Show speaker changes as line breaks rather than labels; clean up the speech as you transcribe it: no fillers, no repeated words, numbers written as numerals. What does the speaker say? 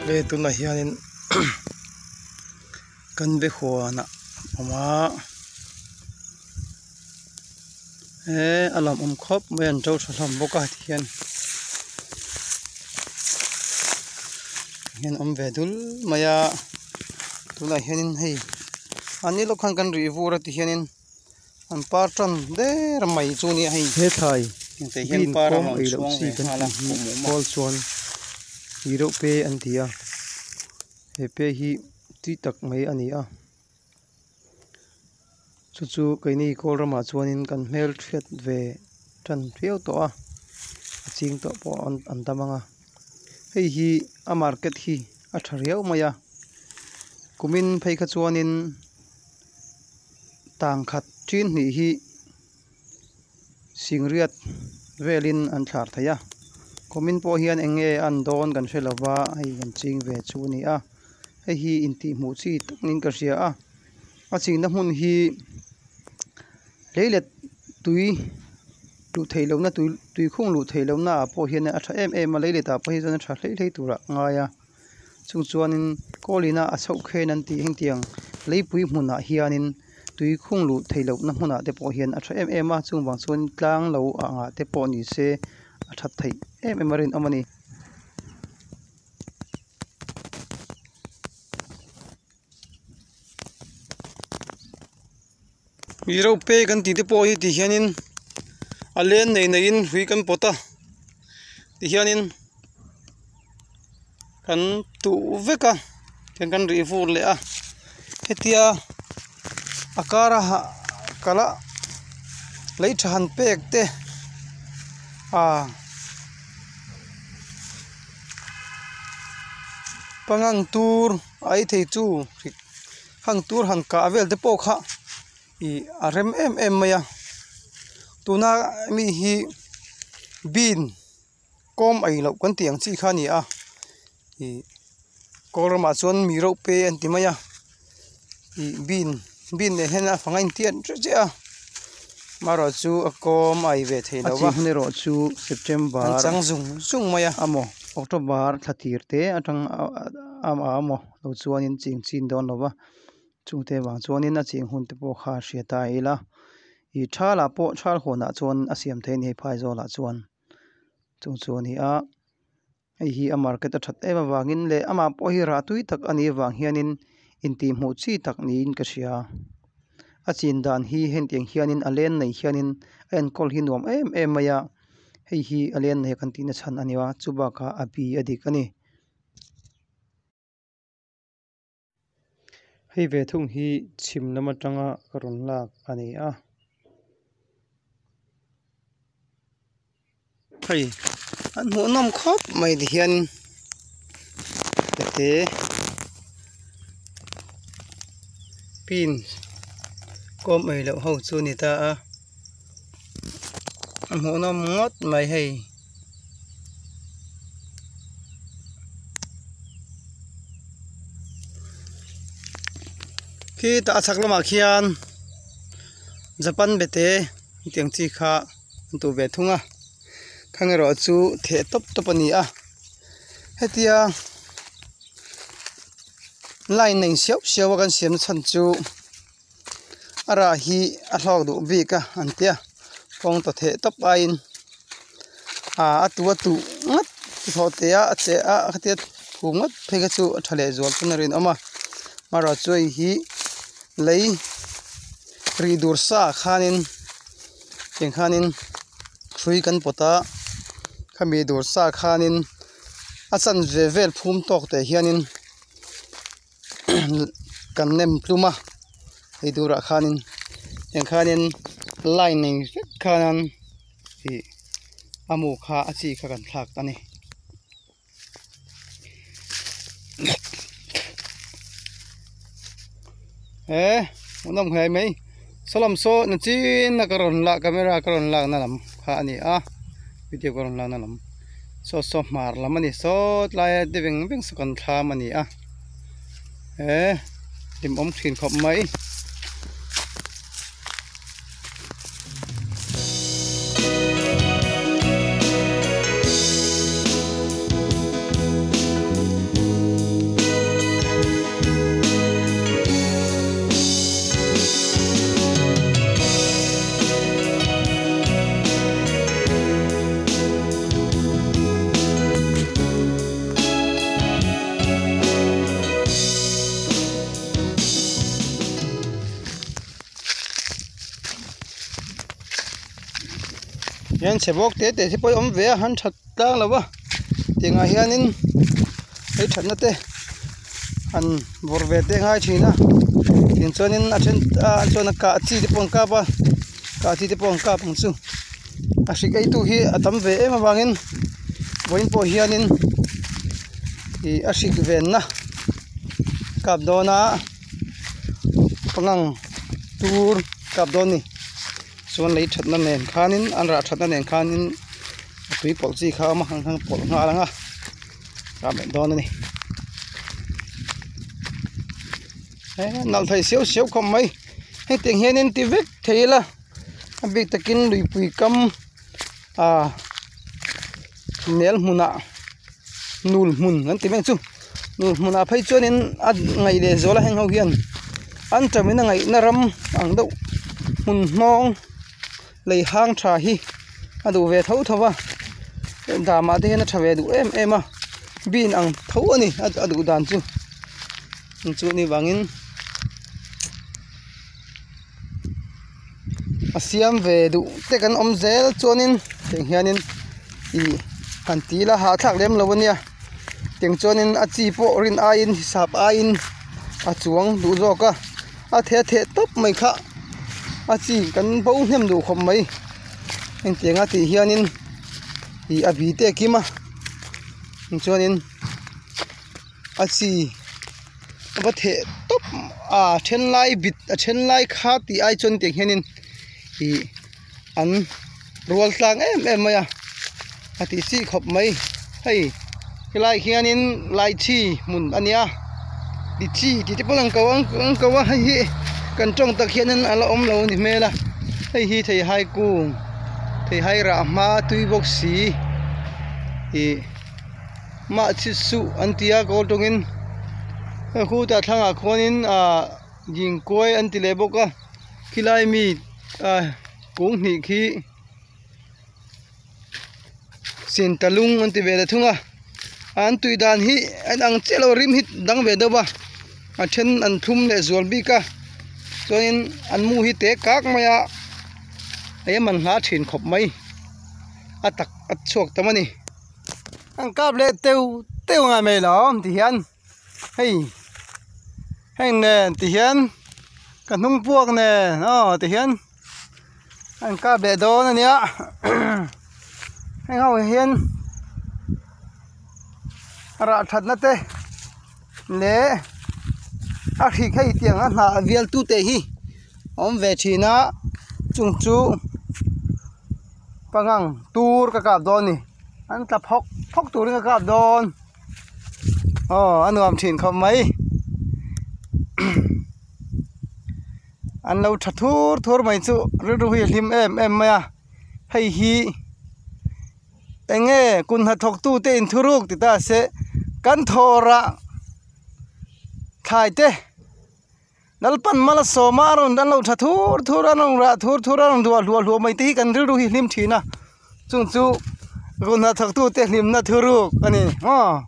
Le tunah hianin kan be huanah a awm a he a lam awm khawp mai a an to tha hlawm bawk a tihian hian awm ve dul mai a tunah hianin hei a ni lawk khan kan rih vur a tihianin an par tan der mai chu nia hei
he thlai
hengte hian
bean
par a
kawng
rawn
ei loh
chhuang
chi
ve
kan
nghal a
tih hi
kawhmawh
kawl chuan ih reuh pe an ti a he pe hi tui tak mai a ni a chu chu keini kawl ramah chuanin kan hmelhriat ve tan viau tawh a a ching tawh pawh an tam ang a hei hi a market hi a tha riau mai a kumin phei kha chuanin tang khat chin hnih hi singriat velin an thlar thei a kumin pawh hian eng nge a an dawn kan hre lova hei an ching ve chu a ni a hei hi intih hmuh chi tak niin ka hria a a chingna hmun hi leilet tui luh theih lohna tui tui khung luh theih lohna ah pawh hian a tha em em a leilet ah pawh hi chuan a tha hlei hlei turah a ngai a chung chuanin kawl ina a chhoh khen an tih hengtiang leipui hmunah hianin tui khung luh theih lohna hmunah te pawh hian a tha em em a chung vang chuan tlang lo angah te pawh ni se a that theih em em a rinawm a ni.
Mi reuh pe kan tih te pawh hi ti hianin a len nei neiin hrui kan pawt a tihianin kan tuh vek a tihian kan rih vur leh a hetia a kara hah kala lei tha han pek te ah pangang tur a ei thei chu hang tur han kah vel te pawh kha ih a rem em em mai a tuna mi hi bean kawm ei loh kan tih ang chi kha a ni a ih kawl ramah chuan mi reuh pe an ti mai a ih bean bean nen hian a fang a intiat chiah chiah a amaherawh chu a kawm a ei ve thei
a
lo
chi
va
hun erawh chu September
an chang zung zung mai a
amaw October thla tir te atang a amaw lo chuanin ching chin dawn lo va chungte vang chuanin a ching hun te pawh kha a hria ta ila ih thal ah pawh thal huanah chuan a siam theih a ni hei phaizawl ah chuan chung chu a ni a hei hi a market a that em avangin leh amah pawh hi rah tui tak a nih avang hianin intih hmuh chi tak niin ka hria a chin dan hi hetiang hianin a len nei hianin a enkawl hi nuam em em mai a hei hi a len nei kan tihna chhan a ni a chu bakah a bi a dik a ni.
Hei ve thung hi chhim lam atanga ka rawn lak a ni a. Hei an hmuh nawm khawp mai ti hian tete pin kawm ei loh ho chu a ni ta a a hmuh nawm ngawt mai hei. Khitah a chhak lamah khian Japan bete hetiang chi kha an tuh ve thung a khang erawh chu theh tawp tawp a ni a hetia line a insiau siau a kan siam na chhan chu a rah hi a hlawk duh bik a an tia kawng ta theh tawp aiin ah a tu a tuh ngawt thawh teh a a cheh a khatia thu ngawt phei kha chu a tha leh zual pawn a rinawm a amaherawhchu hei hi lei rih dur sa ah khanin tiang khanin hrui kan pawt a khami dur sa ah khanin a chanve vel phum tawk teh hianin. Kan nem tlum a hei turah khanin tiang khanin line nei vek khan ih a mu kha a chi kha kan thlak a ni. He hmuhnawm hle mai sawlam saw nachin a ka rawn lak camera ka rawn lakna lam kha a ni a video ka rawn lakna lam saw saw hmar lam a ni saw tlaia te veng veng saw kan thlam a ni a. He hlimawm thin khawp mai. Hian chhe bawk te te te pawh hi a awm ve a han that tlang lo va tiangah hianin hei thatna te han vawrh ve te a ngai thin a tiang chuanin a then ah chuan a kah chi te pawh an kap a kah chi te pawh an kap ang chu a hrik ei tu hi a tam ve em avangin vawiin pawh hianin ih a hrik venna kap dawn a pangang tur kap dawn a ni. Chuan lei thatna nen khanin an rah thatna nen khanin a tui pawlh chi kha a awm a hang hang pawlh nghal ang a rah leh dawn a ni he nalh thei siau siau khawp mai hetiang hianin ti vek thei ila a bik takin luipui kam ah nel hmunah nul hmun an ti mai ang chu nul hmunah phei chuanin a ngaih leh zual a heng ho hian an tawmin a ngaihna ram ang deuh hmun hnawng lei hang tha hi a duh ve tho tho va dam ah te hian a tha ve duh em em a bean ang tho a ni a duh dan chu chu ni vangin a siam ve duh te kan awm zel chuanin tiang hianin ih han ti ila hahthlak lem lo ania tiang chuanin a chi pawh rin aiin hisap aiin a chuang duh zawk a a theh a theh tawp mai kha a chi kan bo hnem duh khawp mai engtianga tih hianin ih a bi te a kim a chuanin a chi a va theh tawp a then lai bit a then lai kha tih ai chuan tiang hianin ih an rual tlang em em mai a a tih chi khawp mai hei helai hianin laichi hmun a nia lichi tih te pawn an ko an ko a hei hi kan tawng tak hianin a la awm lo a ni hmel a hei hi theihai kung theihai rah hma tui bawk si ih. Mah chi suh an ti a kawl tawngin hei khutah thlangah khuanin ahh dingkuai an ti leh bawk a khilai mi ah kung hnih khi sintalung an ti ve leh thung a an tui dan hi a inang chiah lo rim hi dang ve deuh a a then an thlum leh zual bik a chuanin an mu hi te kak mai a eng emaw an hla thin khawp mai a tak a chhuak tam a ni. An kap leh teu teu ngai mai lo ti hian hei heng nen ti hian ka hnung puak nen aw ti hian an kap leh dawn a nia heng ho hian rah that na te leh a hrik hei tiang a hnah vial tu te hi a awm ve thin a chung chu. Pangang tur ka kap dawn ni an tla phawk phawk turin ka kap dawn aw a nuam thin khawp mai an lo tha thur thur mai chu rilru hi a hlim em em mai a hei hi eng nge kut hnathawk tu te in thuruk ti ta se kan thawrah thlai te. Lalpan mal a sawm a, a rawn an lo tha thur thur a, an rawn rah thur thur a, a rawn duah hluah hluah mai te hi kan rilru hi hlim thin a, chung chu run hnathawk tute hlimna thuruk a ni maw.